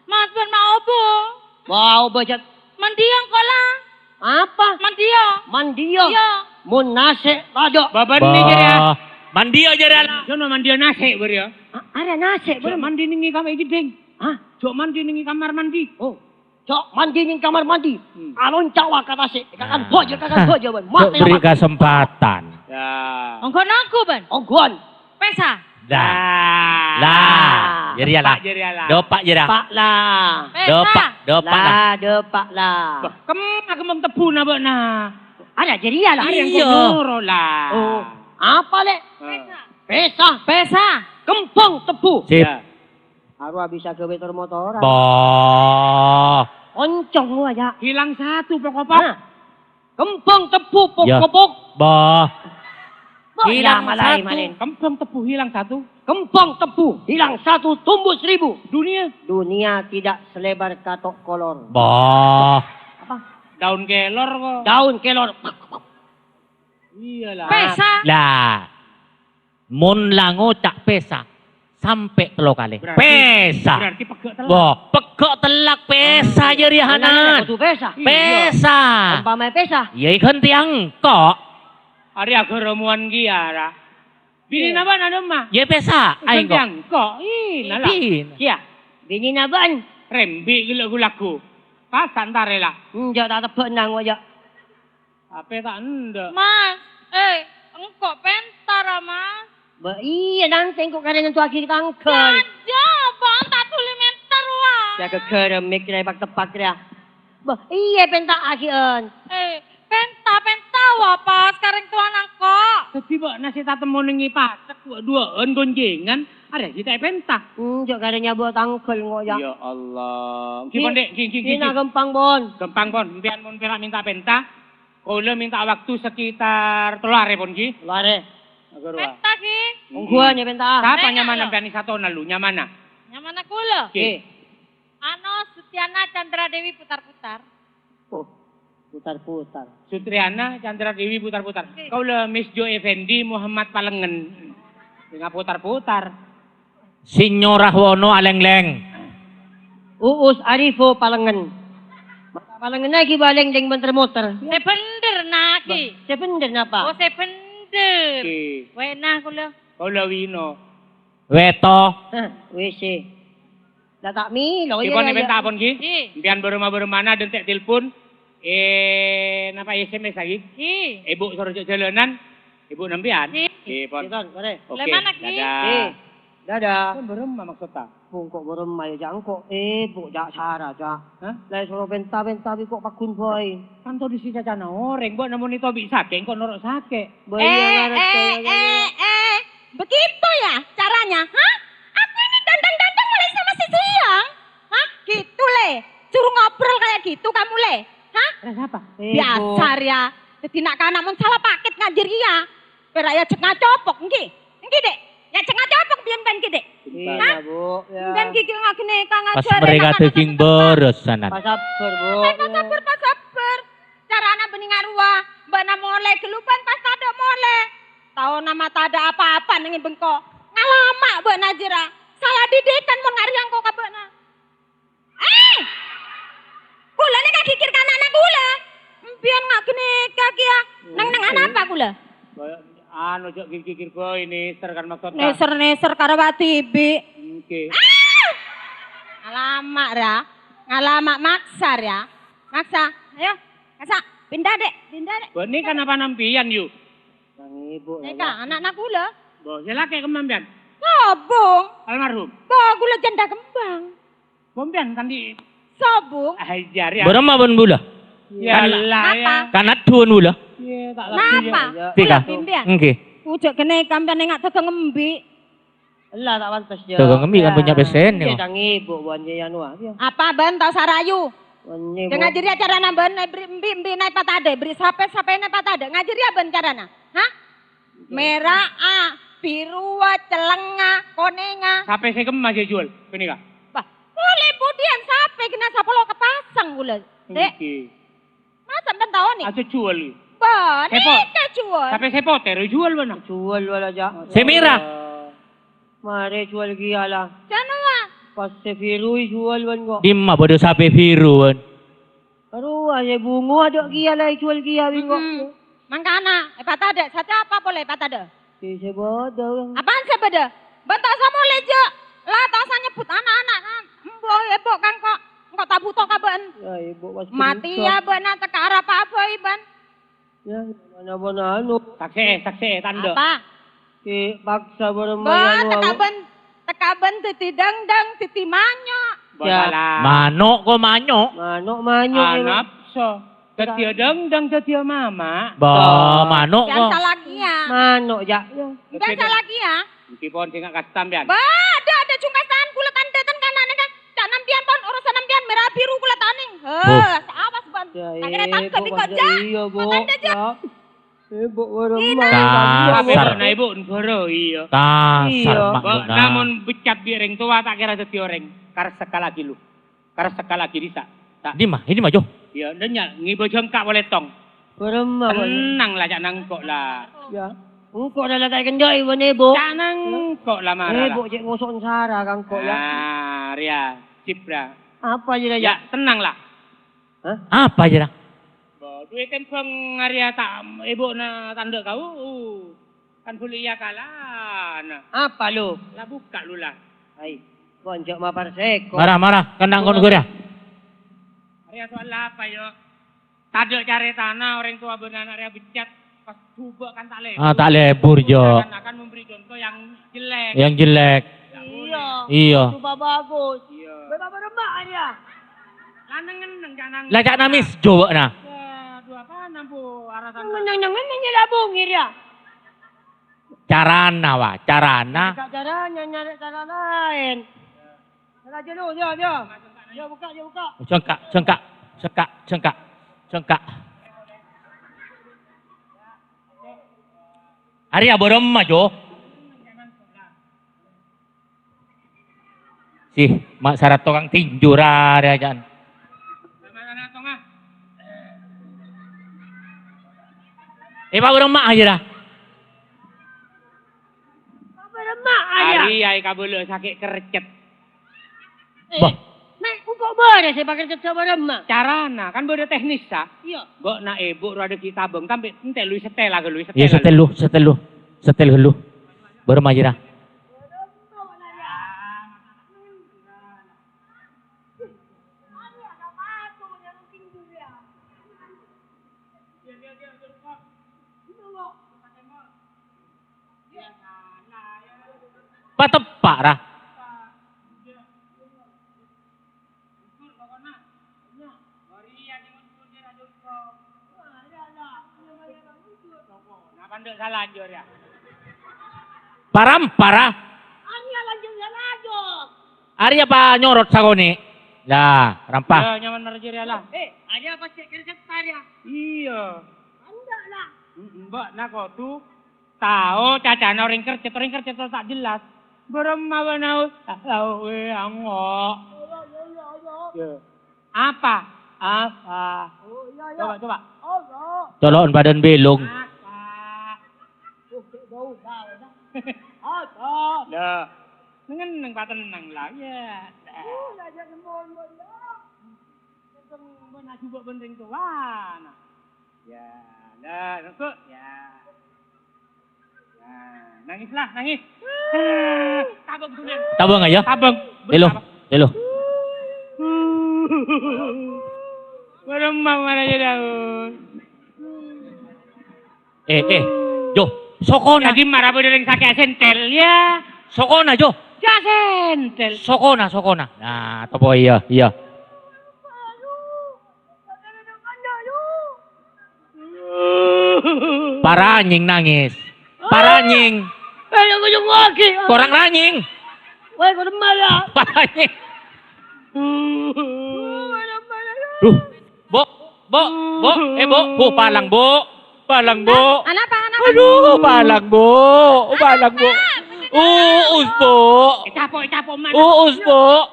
Mas, bâ'na ma' obâ. Ma' obâ, Jat. Mandiya engko' la. Apa? Mandiya. Mandiya? Iyâ. Mon nasè' tadâ'. Bâ'na Bah. jârèya. Mandiya jârèya la. Sono mandiya nasè' bâriyâ. A-, arèya nasè' Jhâ' bâriyâ. mandi nèng è kam-, è jeddhing. Hah? Jhâ' mandi nèng è kamar mandi. Oh. Jhâ' mandi nèng kamar mandi. Hmm. Alonca' wa ka tasè'. Kakan Nah. bâjâ, kakan bâjâ, bân. Jhâ' Matè, beri matè. kesempatan. Ya. Ongghuwân, ongghuwân, bân. Ongghuwân. Pèsa. Dah. Lah. Lah. Jârèya la. Pak jârèya la. Dâpa' jârèya. Pak la. Pèsa. Dâpa', dâpa' la. Lah, dâpa' la. Bâh, kemma kembhâng tebbhuna bâ'na? Arèya jârèya la. Arèya Iyâ. engko' noro la. Oh. Apa, Lè'? Pèsa. Pèsa. Pèsa. Kembhâng tebbhu. Sip. Ya. Arowa bisa ghâbây tor-motoran. Bah. Oncong wa, ya. Hilang satu, pok-pok. Nah. Kembhâng tebbhu, pok-, Ya. pok-pok. Bah. Bah, Hilang ya, malai, satu. malin. Kembhâng tebbhu hilang satu. Kembhâng tebbhu hilang satu, tumbuh seribu. Dunia. Dunia tidak selebar katok kolor. Bah. Apa? Daun kelor kok. Daun kelor. Iyâ la. Pèsa. Lah. Mon la ngoca' pèsa sampè' tello kalè. Berarti, Pèsa. berarti pegghâ' tellak. Wah, pegghâ' tellak pèsa Oh, jârèya, tellak Hanan. kodhu pèsa. Iyâ. Pèsa. Ompama pèsa. Iyâ, èghântèya engko'. Arèya ghârâmowan kèya, ra. Binèna Iyâ. bâ'na, Dâmma? Iyâ, pèsa. Ayo, Èghântèya engko'. engko'. Ih, nala. Iyâ. Kèya. Binèna bâ'na? Rembi' ghellâ' ghu-lagghu. Pas santarè la. Enjâ' ta' tebbhâ'na ngoca'. Tapè ta' endâ'. Mas, eh, engko' pènta ra, Mas. Bâ, iyâ, nantè engko' karè nento'aghi tangghâl. Jâ', jâ', bân ta' dhuli mènta rowa. Jâ' ghâghârâ mik rè pak-teppak rè. Bâ, iyâ, pènta'aghiyân. Eh, pènta, pènta, wa pas karèng towana engko'. Dhâddhi bâ'na sè tatemmo nèng è pacek, wa duwâ'ân ghonjhângan, arèya sè ta' èpènta. Hmm, jâ' karè nyabâ' tangghâl, ngo', ya. Ya Allah. Ghi, Pon, Dek, ghi, ghi, ghi, Dina ghi. ghâmpang, Pon. Ghâmpang, Pon. Empèyan mon pèra' mènta pènta, Kaulâ mènta waktu sekitar tello arè, Pon, ghi. Tello arè. Agârowa. Pènta, ghi. Ongghuwân, ya, pènta. Sapa Tanya, nyamana yo. Empèyan, satona lu, nyamana? Nyamana kaulâ. Ghi. Ghi. Ano, Sutyana Chandra Dewi Putar-Putar. Oh. Putar-putar. Sutriana Chandra Dewi putar-putar. Oke. Kaula Miss Jo Effendi Muhammad Palengen. Sing putar-putar. Sinyo Rahwono Alengleng. Uus Arifo Palengen. Mata Palengen lagi baleng deng muter-muter. Sè bhendher, Nak, ki. Sè bhendher napa? Oh, sè bhendher. Oke. Wènah kaula. Kaula Wino. Weto. Hah, W C. Lah, ta' milo, Ki, iya, pon, iya, penta, iya. Pon, Ki. Ki. Empiyan bârâmma-bârâmmana dântè' telpon. Eh, napa S M S lagi? Ki. Ibu soro jhâ-, jhâlânan. Ibu nampiyan? Ki. Ki, pon. Ki, pon, mare. Oke, Lè mana, Ki? Dadah. Ki. Dadah. Pon bârâmma maksudta? Bungko' bârâmma ya, Cak. Engko', eh, Bu, Cak, sara, Cak. Hah? Lè soro penta-penta bi' ko' paggun bhâi. Kan todus cacana orèng, Bu, namong tobi' sakè', engko' noro' sakè'. Bâi, eh, ya, ngarep, eh, ya, ya. Eh, eh. Begitu ya caranya, ha? Aku ini dandang-dandang mulai sama si Siang. Hah? Gitu, Le. Suruh ngobrol kayak gitu kamu, Le. Hah? Ada siapa? Eh, Bu. Biasa, ya. Jadi nak kana' mon sala paket ngajhâr iyâ. Pèra' èajhâk ngacopok, ènggi? Ènggi, Dek? Èajhâk ngacopok biyen bân ki, Dek? Iya, hah? Bu, ya. Bân gigil ngagene ka ngajhâr. Pas mereka daging beres, sanan. Pas sabbhâr, Bu. Eh, pas sabbhâr, pas sabbhâr. Carana bânnè ngarowa, bâ'na molè ghâllu bân pas tadâ' molè. Taona ma' tadâ' apa-apa neng è bengko. Ngalama' bâ'na jârèya. Sala didikan mon ngarèya engko' ka bâ'na. Eh! Kaulâ nèka ghighir ka ana'na kaulâ. Empiyan nga' ghânèka kèya. Neng-neng anapa kaulâ? Anu, jhâ' ghighir bhâi, nèser kan maksodda. Nèser-nèser karo wa' dhibi'. Ènggi. Ah! Ngalama', ra. Ngalama' maksa, ra. Maksa. Ayo, maksa. Pindah, Dek. Pindah, Dek. Bâ'na kan apa nampiyan, yu? Nèka, ana'na kaulâ. Bo, sè lakè' kemma empiyan? Sobung. Almarhum. Bo, kaulâ janda kembang. Bo, empiyan kan di sobung. Ah, iya, ya. Bârâmma bân bulâ? Ya Allah, ya. Kan adduwân bulâ? Iya, ta' lagi, ya. Napa? Tika. Bulâ pimpiyan. Ènggi. Ojhâ' ghânèka sampèyan enga' dagang embi'. Ella ta' pantes, ya. Dagang embi' kan punya pesen, ya. Iya, tangi, Bu, Bu, anjay anu, ah, ya. Apa bân tao sarayu? Anjay, Bu. Ngajhâr iyâ carana bân, eh, bri', embi', embi' naè patadâ', bri' sapè, sapè naè patadâ'. Ngajhâr iyâ bân carana. Hah? Mèra, a, biruwâ, cellèngnga, konèngnga. Sapè sè kemma sè juwâl ghânèka? Bah, polè budiyân sapè ghânèka sapolo kapasang kaulâ, Dek. Ènggi. Masa' sampèyan tao, nè? Aja juwâl. Bah, nèka juwâl. Sapè sè potè rowa juwâl, bâ'na? Juwâl, wala, Cak. Sè mèra? Marè juwâl kèya, la. Jhâ' nowa. Pas sè biru juwâl, bân, kok. Dimma bâdâ sapè biru, bân? Arowa, sè bungo adâ' kèya la èjuwâl kèya bi' engko'. Mm-mm. Mangkana, èpatadâ', satèya apa polè èpatadâ'? Sè, sè bâdâ. Apaan sè bâdâ? Bân ta' osa molè, jhâ'. La ta' osa nyebbhut ana'-ana', kan. Embu', èbu' ka engko'. Engko' ta' bhuto ka bâ'na. Ya, èbu' pas matèya bâ'na tekka' arapa bhâi, bân. Ya, mana-mana anu. Saksè, saksè, tandhâ. Apa? Sè paksa bârâmma. Bah, anu, tekka' bân, tekka' bân dhâddhi dangdang, dhâddhi manyo'. Ya. Bâ' salah. Mano' ko manyo'? Mano', manyo', ya, Bang. Anapso. Dhâddhiyâ dangdang, dhâddhiyâ mama'. Bâ', mano' ko. Salah kèya. Mano', ya. Salah kèya. Ènggi pon sè nga' kasta sampèyan. Bâ', adâ', adâ' jhung kastaan kaulâ tandhâ ten kana' nèka. Ca'na sampèyan pon, urusan sampèyan mèra biru kaulâ tanèng. Heh, awas, bân. Ya, akhirnya tandhâ bi' kok, Jhâ'. Iya, Bu. Tandhâ, Jhâ'. Ya. Eh, Bu, kasar. Kasar. Ibu, negara, iya. Kasar, iya. Mak, Bu, namong becat bi' orèng towa ta' kèra dhâddhi orèng. Karesekka lagi lu. Karesekka lagi disa'. Ta'. Ini mah, ini mah, Jo. Iya, dânya, ngibâ jhâ' engka' polè tong. Bârâmma, Bang? Tenang la, ca'na engko' la. Ya. Engko' la, la ta' èkendhâ'i, bân, Bu. Ca'na engko' la, mara la. Bu, cè' ngoso' sara ka engko', ya. Ah, rèya, Cipra. Apa jârèya, ya? Ya, tenang la. Hah? Apa jârèya? Bo, duwâ' tembhâng arèya ta', èbuna tandhâ kau. Kan bhuli ya kalana. Apa lu? La bukka' lu la. Hai, konco mapar sèko. Mara, mara, kennang kon gurâ. Arèya soal apa, yo? Tadâ' carètana orèng towa bân ana' rèya becat, pas jhubâ' kan ta' lebur. Ah, ta' lebur, Jo. Akan memberi contoh yang jelek. Yang jelek. Iya. Iya. Coba bagus. Iya. Bâ' bârâmma arèya? Lanang neng jangan. Lah, ca'na Miss Jo bâ'na. Ya, dua apa nampu arasan. Neng, neng, neng, neng, nyela bungir ya. Carana, wa, carana. Buka caranya, nyari cara lain. Cara aja lu, ya, ya. Ya, buka, ya, buka. Jhâ' engka', jhâ' engka', jhâ' engka', jhâ' engka', jhâ' engka'. Arèya bârâmma, Jo? Sih, ma' sara tokang tinju ra, ra, jhân. È, pabaremma aja dah. Pabaremma aja. Arèya èkabâlâ sakè' kercet. Eh, Bah. Mè' engko' bârâ sè pakercet pabaremma. Carana, kan bâdâ teknissa. Iyâ. Engko' na' èbhu rowa dâggi' tabâng, sampè' entel lu setel aghâllu, setel. Iyâ, setel lu, setel lu. Setel ghâllu. Baremma aja dah. Pateppa', ra. Param, para. Arèya pa nyorot sakonè'. Lah, rampa. Iyâ, nyaman marjâ rèya, lah. Eh, arèya pas cè' kerja tariya. Iyâ. Enggak, lah. Mm-mm, Mbak, nah, kodu tao cacana orèng kercet, orèng kercet ta' jelas. Baremma bâ'na, Us? Ah, lao, wè, ango'. Iyâ, iyâ, iyâ, iyâ. Iyâ. Apa? Apa? Oh, iyâ, iyâ. Coba, coba. Allah. Colo'en padâ bèlong. Apa? Oh, cè' bâu, bau, nah. Apa? Lah, neng-enneng patennang, lah, iyâ. Oh, lah, jhâ' nyombong, Mbak, iyâ. Sengko' maju bâ' bân rèng towana. Ya, lah, sengko', ya. Nah, nangis lah, nangis. Tabâng, Sunan. Tabâng, ayo. Tabâng. Lelo, lelo. Baremma marajâ daun. Eh, eh, Jo, sokona. Jadi marah bâdâ rèng sakè' sentel, ya. Sokona, Jo. Ya, sentel. Sokona, sokona. Nah, topo, iya, iya. Paranying nangis. Paranying. Ayo, ayo, lagi. Korang ranying. Woi, kau demam ya? Paranying. Duh, Bo, Bo, Bo, eh, Bo, Bo, palang, Bo. Palang, Bo. Anapa, anapa? Aduh, palang, Bo. Palang, Bo. Uus, Bo. Eh, capo, eh, capo, man. Uus, Bo.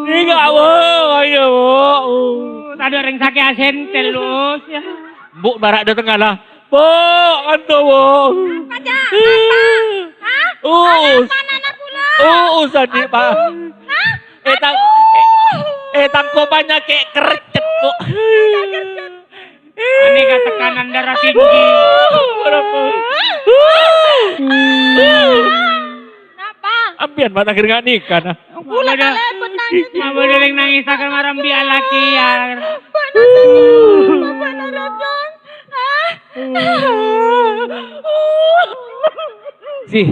Ini gak, Bo. Ayo, Bo. Tadi orang sakit asentel, Us, ya. Bu, barak dateng kalah. Bu, kanto, Bu. Apa, Cak? Apa? Hah? Uus. Apa, anak kula? Uus, adik, Pak. Hah? Eh, tang-, eh, tangko panyakit kercet, Bu. Aneka tekanan darah tinggi. Napa? Ampiyan, Pak, akhir nggak nikah, nah. Kula kalebet nangis. Mabâdâ rèng nangis akan marambi alaki, ya. Bapakna Raja. Ah. Si.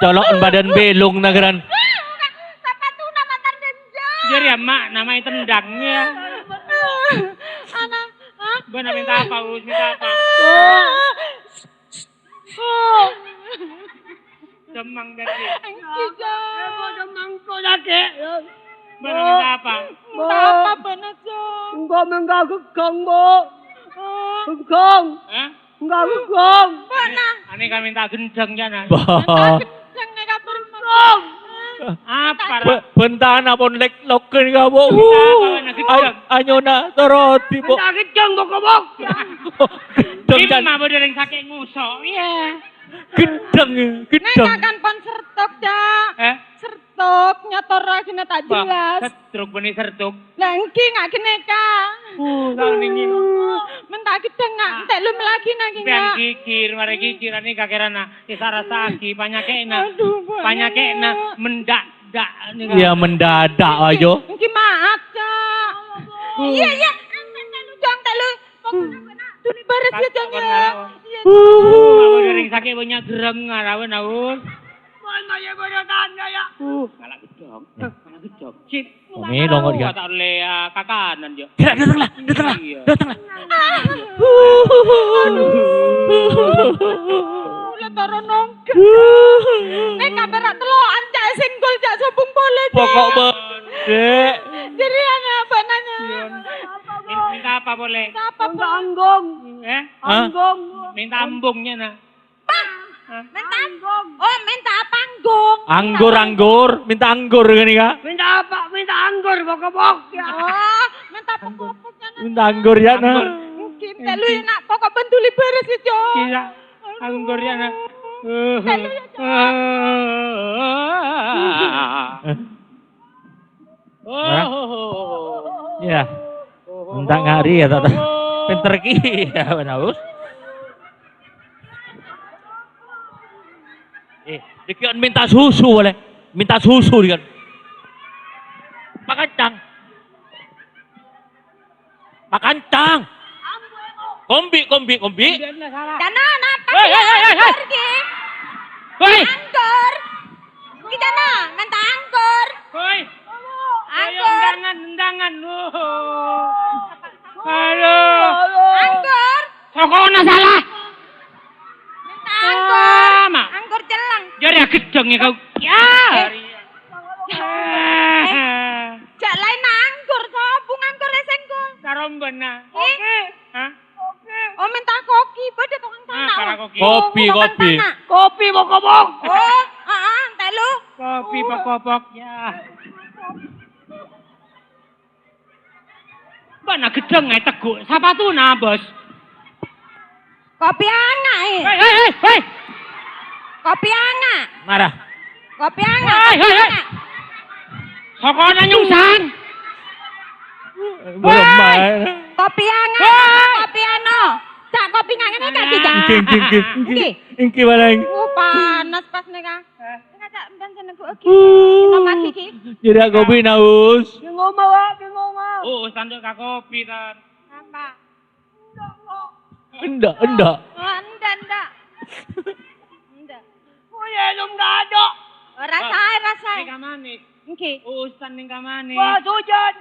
Colo'en padâ bèlong, nageran. Sapatuna matar denjang. Jârèya, Mak, namanya tendang, ya. Ana, hah? Bâ'na minta apa, Us? Minta apa? Demang tadi. Enggak, Cak. Engko' demang kok, Cak. Bâ'na minta apa? Minta apa bâ'na, Cak? Engko' mengga geggong, Bu. Geggong. Hah? Mengga geggong. Bâ'na. Ane kan minta gendeng, ya, nah. Bah. Minta gendeng, nek kabar, Bu. Geggong. Apa, Ra? Be-, bentana pon lek-loken ka, Bu. Minta apa, nak gendeng? Ay-, anyona toroti, Bu. Minta gendeng, kok, kok, Bu. Gendeng, Cak. Imma bâdâ rèng sakè' ngosok, iya. Gendeng, gendeng. Nek kan pon sertok, Cak. Eh? Sertok, nyator lagina ta' jelas. Sertok, bânnè sertok. Lah, enggi nga' ghânèka. Uh, tao nèng ngèno. Menta ghâddhâng nga', entek lum lagina ghi nga'. Sampeyan gigir, marè gigir, anè kakèrana. Èsarasa'aghi panyakè'na. Aduh, Pak. Panyakè'na mendadak nèka. Iya, mendadak aja. Enggi maat, Cak. Iya, iya. Entek lu, Cak, entek lu. Pokoknya kena duli baris ya, Cak, ya. Iya. Apa dari sakit banyak gereng ngarawan aku. Mana ya, mana tanya ya? Uh, malah gedong. Malah gedong. Cip. Umi, longo dia. Kata oleh, ah, kakanan, Jo. Gerak, datanglah, datanglah, datanglah. Iya. Kula toro nongkrong. Nek kabar rak telokan, Cak, singgul, Cak, sobung boleh, Cak. Pokok be-, Dek. Jadi, anu, apa nanya? Iya. Minta apa boleh? Minta apa boleh? Anggung. Eh? Hah? Anggung. Minta embungnya, nah. Pak, minta, oh, minta apa? Anggur, anggur, minta anggur kan, Kak? Minta apa? Minta anggur, pokok-pokok, ya. Oh, minta pokok-pokok, ya, Nak. Minta anggur, ya, Nak. Anggur. Mungkin telu, ya, Nak, pokok benduli beres, ya, Cok. Iya, anggur, ya, Nak. Telu, ya, Cok. Eh. Oh. Iya. Entak ngari ya, tak, tak. Pinter ki, ya, Bang Aus. Eh, dikit minta susu boleh. Minta susu dia. Makan cang. Makan cang. Kombi, kombi, kombi. Cana, napa? Hei, hei, hei, hei, hei. Pergi. Hei. Anggur. Ki Cana, minta anggur. Hei. Anggur. Ayo, undangan, undangan. Oh. Halo. Anggur. Sokona salah. Minta anggur. Ah, Mak. Anggur celeng. Jari agedheng ya kau. Ya. Eh. Eh. Jak lain anggur, sobung anggur sengko. Karombana. Eh. Hah? Oh, minta kopi, bâdâ tokang tana. Apa kopi? Kopi, kopi. Kopi bokobok. Oh, heeh, telu. Kopi bokobok, ya. Bâ'na gedheng ae teggu', sapatuna, Bos. Kopi anga', eh. Hei, hei, hei, hei. Kopi anga'. Marah. Kopi anga', hei, kopi hei, hei, anga'. Sokona nyungsang. Belum main. Kopi anga', hei. Kopi ano. Cak kopi nga' ngene, Kak, Ki, Cak. Engki, engki, engki. Engki. Engki, Baleng. Oh, panas pas nih, Kak. Ngajak ben seneng ku, oke. Kita pagi, Ki. Jadi aku kopi naus. Bingung, Wak, bingung, Wak. Oh, sandok ka kopi, Tan. Apa? Enggak, enggak. Oh, enggak, enggak. Enggak. Oh, ya, enggak ada. Oh, rasae, rasae. Ning ka manis. Nggih. Urusan ning ka manis. Wah, hujan.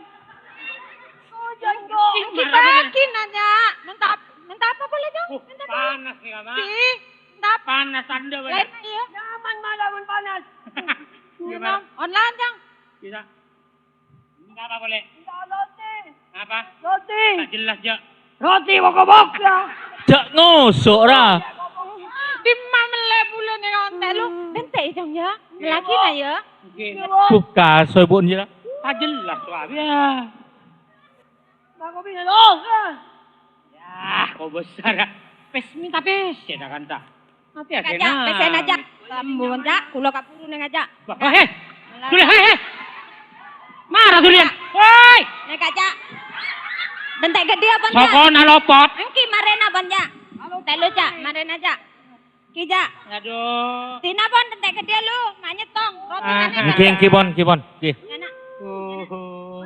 Hujan, kok. Nggih, pagi nanya. Minta, minta apa boleh, Jang? Uh, minta apa? Panas ning ka manis. Nggih. Minta apa? Panas, tanda boleh. Lain, iya. Nyaman malah mun panas. Gimana? Online, Jang. Bisa. Minta apa boleh? Minta roti. Apa? Roti. Tak jelas, Jak. Roti bokobok, ya. Jak ngosok, ra. Dimma melle bulane onte lu? Bentek, Jang, ya. Iya, lagi Bu. Lah, ya. Oke. Iya, Bu. Buka, so, Bu, ya. Tak jelas, Pak, ya. Bang Kopi, halo. Ya, kok besar, ya. Pes minta pes, ya, kan, tak? Ati-ati, Kak, Cak, nah. Pesen aja. Ampon, Cak, kula kaburu neng aja. Wah, wah, he. Duli, he, he. Mara, Duli. Woi. Nek, Kak, Cak. Dentek gedhe apa, Cak? Sokona lopot. Engki marena, pon, Cak. Telu, Cak, marena, Cak. Ki, Cak. Aduh. Tina, pon, dentek gedhe lu, manyetong. Roti. Ah, mana? Engki, engki, pon, engki, pon. Engki. Enak. Oh.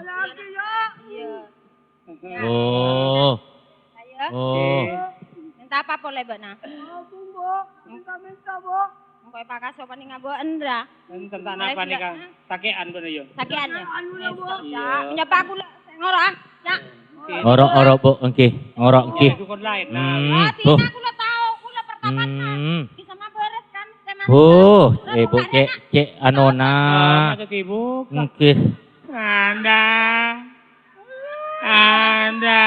Iya. Oh. Ayo. Oh. Minta apa pole, Mbak, nah? Minta, minta, Bu. Engko' epakaso paning aba'en, ra. Enten ta' napa nika? Sake'an, Bu, yo. Sake'an, ya? Iya. Nyapa kula ngoro', ah. Cak. Oke. Ngoro', ngoro', Bu, engki. Ngoro', engki. Oke, dukun lain, nah. Hmm, oh, Bu. Tina kula tau, kula pertama, hmm. Bisa mabares kan, saya mabares. Bu, Ibu, cek, cek anona. Ah, ada Ibu. Engki. Anda. Anda.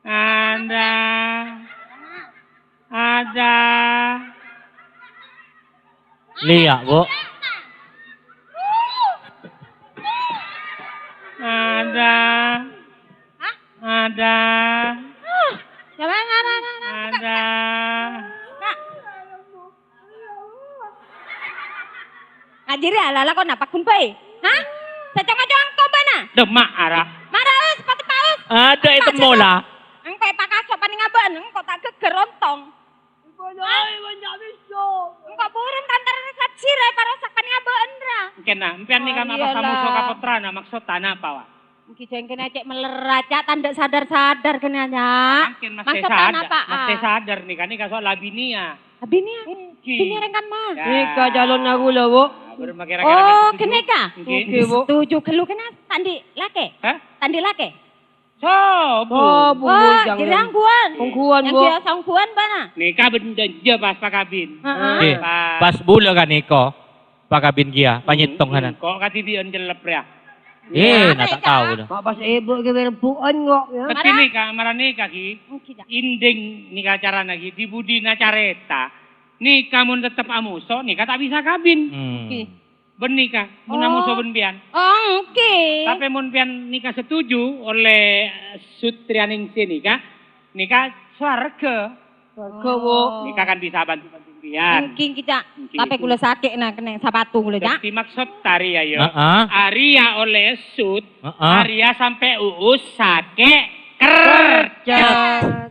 Anda. Ada. Liya, Bu. Ada. Hah? Ada. Ada. Ajiri ala-ala kok napa gun bae? Hah? Sacong-cong kobana? Demak ara. Mara us, pati paus. Ada itu mola. Engko' epakaso paning aba'en, engko' ta' geger ontong. Ibu Nyai, banyak bisa. Engko' burung tantara saji ra eparosak paning aba'en ra. Engkena, empeyan nika napa samuso ka potrana, maksud ta' napa, Wa? Enggi jeng kene cek melera, Cak, tandha sadar-sadar kene, Cak. Mangkin mesti sadar, mesti sadar nika, nika soal labinia. Labinia? Enggi. Bini rengkan, Ma. Ya. Nika calon aku lho, Bu. Oh, kene ka? Enggi. Oke, Bu. Setuju gelu kene tandi lake? Hah? Tandi lake? Sobu. Sobu, wah, jangan. Jadi angguan. Angguan, Bu. Yang biasa angguan, bana? Nika benda je pas pakabin. Heeh. Oke. Pas. Pas bula kan niko. Pakabin gia, panyetong hanan. Kok kadibi'en celep, ya? Eh, na ta' tao dah. Kok pas ibu ke berbu'en kok, ya? Peti nika, marane kaki. Inding nika carana ki, di budina careta. Nèka mon tetep amoso, nèka ta' bisa kabin. Hmm. Oke. Bân nèka, mon Oh. amoso bân pèyan. Oh, oke. Tapè mon pèyan nèka setuju olle Sutrianingsih nèka, nèka swarga. Swarga, Bu. Oh. Nèka kan bisa bantu-bantu pèyan. Mungkin kita, Mungkin tapi itu. Kula sakè' na kena sapatu kula, Cak. Jadi maksud tari ayo. Heeh. Arya olle sut, Heeh. Arya sampai uus sakè' kerja. Kerja.